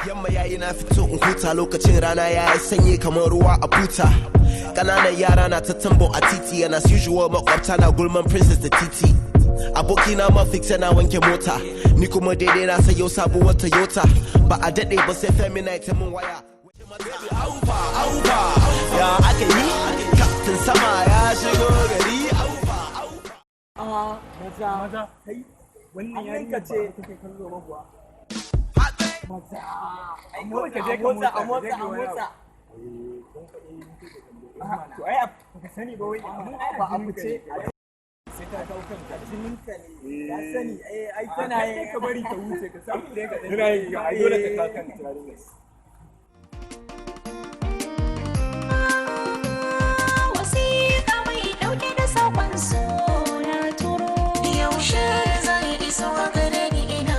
Yamma yayi, na fito in huta, lokacin rana ya yi sanyi kamar ruwa a buta. Ƙananan yara na ta tambo a titi, and as usual makwabta na gulman Princess da Titi. Abokina Mafix yana wanke mota, ni kuma daidai na sayo sabuwar Toyota. Ba a daɗe ba sai Femina ta mun waya. Aufa, aufa, ya aka yi? Captain sama ya shigo gari. Aufa, aufa. Maza, maza, kai wannan yarinya ce kake kallo ba kuwa? Maza, ai kawai ka je ka motsa, a motsa, a motsa. To ai baka sani ba, wai abun ba a fice sai ta kawo kanka, jininka ne ya sani. Ai tana yi, ka bari ta wuce, ka samu dai ka dan yi, ai dole ka kawo kanka yarinya. Wasiƙa mai ɗauke da saƙon so na turo. Yaushe zai iso gare ni? Ina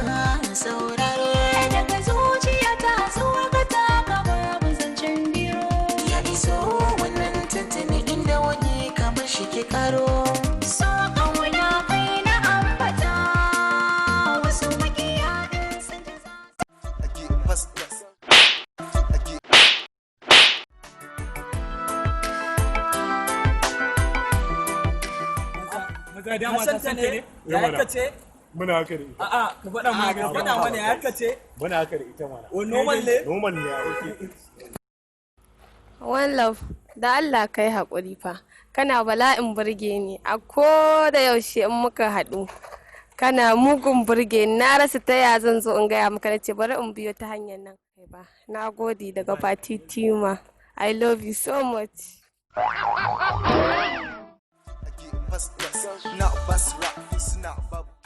sauraro. Daga zuciya ta zuwa ga taka, babu zancen biro. Ya iso wannan tuntuni, inda wani kamar shi ke karo. So ƙauna kai na ambata, wasu makiya in sun ji za su Maza, dama ta san ne ya ka ce? Muna haka da ita. A'a, ka faɗa mana, ka faɗa mana ya ka ce. Muna haka da ita mana. O, normal ne. Normal ne a, okay. One love, da Allah kai haƙuri fa. Kana bala'in burge ni, a ko da yaushe in muka haɗu. Kana mugun burge ni, na rasa ta ya zan zo in gaya maka, na ce bari in biyo ta hanyar nan. Kai ba. Na gode daga Fati Tima. I love you so much. Na basra suna babu.